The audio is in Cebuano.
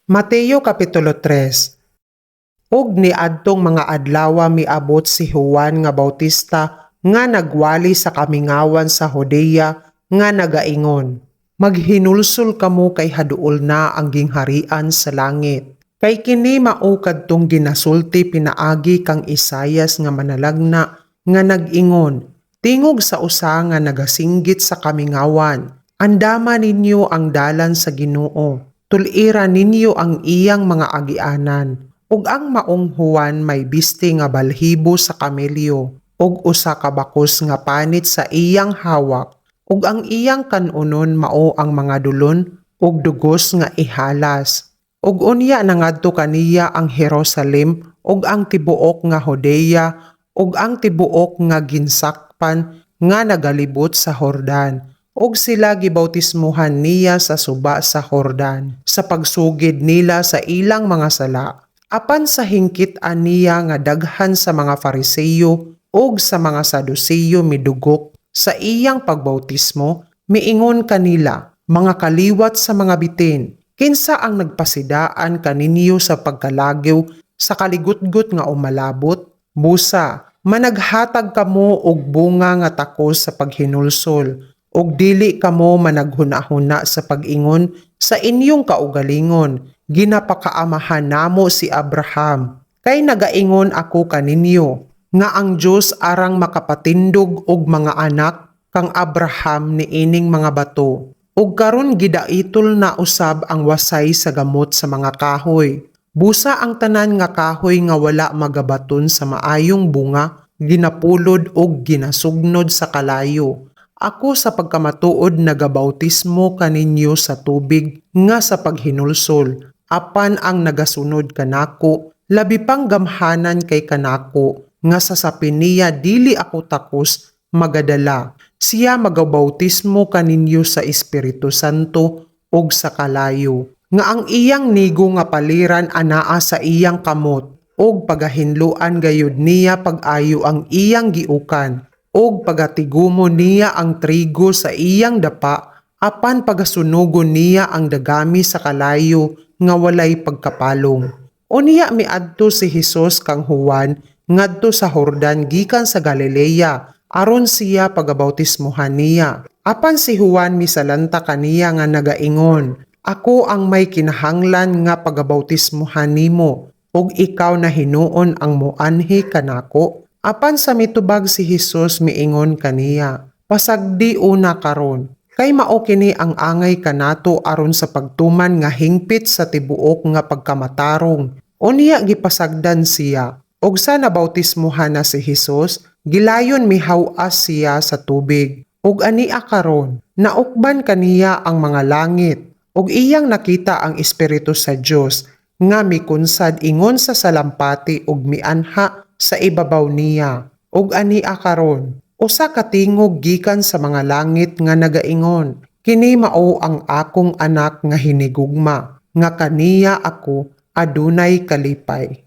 Mateo Kapitulo 3. Ug niadtong mga adlawa miabot si Juan nga Bautista nga nagwali sa kamingawan sa Judea nga nagaingon, "Maghinulsol kamo kay haduol na ang gingharian sa langit." Kay kini mao kadtong ginasulti pinaagi kang Isayas nga manalagna nga nag-ingon, "Tingog sa usa nga nagasinggit sa kamingawan, andama ninyo ang dalan sa Ginoo, tul-ira ninyo ang iyang mga agianan." Ug ang maong Juan may bisti nga balhibo sa kamelyo ug usa ka bakos nga panit sa iyang hawak, ug ang iyang kan-onon mao ang mga dulon ug dugos nga ihalas. Ug unya nangadto kaniya ang Jerusalem ug ang tibuok nga Judea ug ang tibuok nga ginsakpan nga nagalibot sa Jordan, ug sila gibautismuhan niya sa suba sa Jordan sa pagsugid nila sa ilang mga sala. Apan sa hingkit-an niya nga daghan sa mga Fariseyo ug sa mga Saduseyo midugok sa iyang pagbautismo, miingon kanila, "Mga kaliwat sa mga bitin, kinsa ang nagpasidaan kaninyo sa pagkalagyo sa kaligutgot nga umalabot? Busa, managhatag kamo og bunga nga takos sa paghinulsol, ug dili kamo managhuna-huna sa pag-ingon sa inyong kaugalingon, 'Ginapakaamahan namo si Abraham.' Kay nagaingon ako kaninyo, nga ang Dios arang makapatindog og mga anak kang Abraham niining mga bato. Ug karon gidaitol na usab ang wasay sa gamot sa mga kahoy. Busa ang tanan nga kahoy nga wala magabaton sa maayong bunga, ginapulod ug ginasugnod sa kalayo. Ako sa pagkamatuod nagabautismo kaninyo sa tubig nga sa paghinulsol. Apan ang nagasunod kanako, labi pang gamhanan kay kanako, nga sa sapin niya dili ako takos magadala. Siya magabautismo kaninyo sa Espiritu Santo ug sa kalayo. Nga ang iyang nigo nga paliran anaa sa iyang kamot, ug pagahinloan gayud niya pag-ayo ang iyang giukan, ug pagatigumon niya ang trigo sa iyang dapa, apan pagasunugon niya ang dagami sa kalayo nga walay pagkapalong." Unya miadto si Hesus kang Juan ngadto sa Jordan gikan sa Galilea aron siya pagabautismohan niya. Apan si Juan misalanta kaniya nga nagaingon, "Ako ang may kinahanglan nga pagabautismohan nimo, ug ikaw na hinuon ang moanhi kanako?" Apan sa mitubag si Hesus miingon kaniya, "Pasagdi una karon, kay mao kini ang angay kanato aron sa pagtuman nga hingpit sa tibuok nga pagkamatarong." Unya gipasagdan siya. Ug sa nabautismohan na si Hesus, gilayon mihaw-as siya sa tubig. Ug ania karon, naukban kaniya ang mga langit, ug iyang nakita ang Espiritu sa Dios nga mikunsad ingon sa salampati ug mianha sa ibabaw niya. Ug ania karon, usa ka tingog gikan sa mga langit nga nagaingon, "Kini mao ang akong anak nga hinigugma, nga kaniya ako adunay kalipay."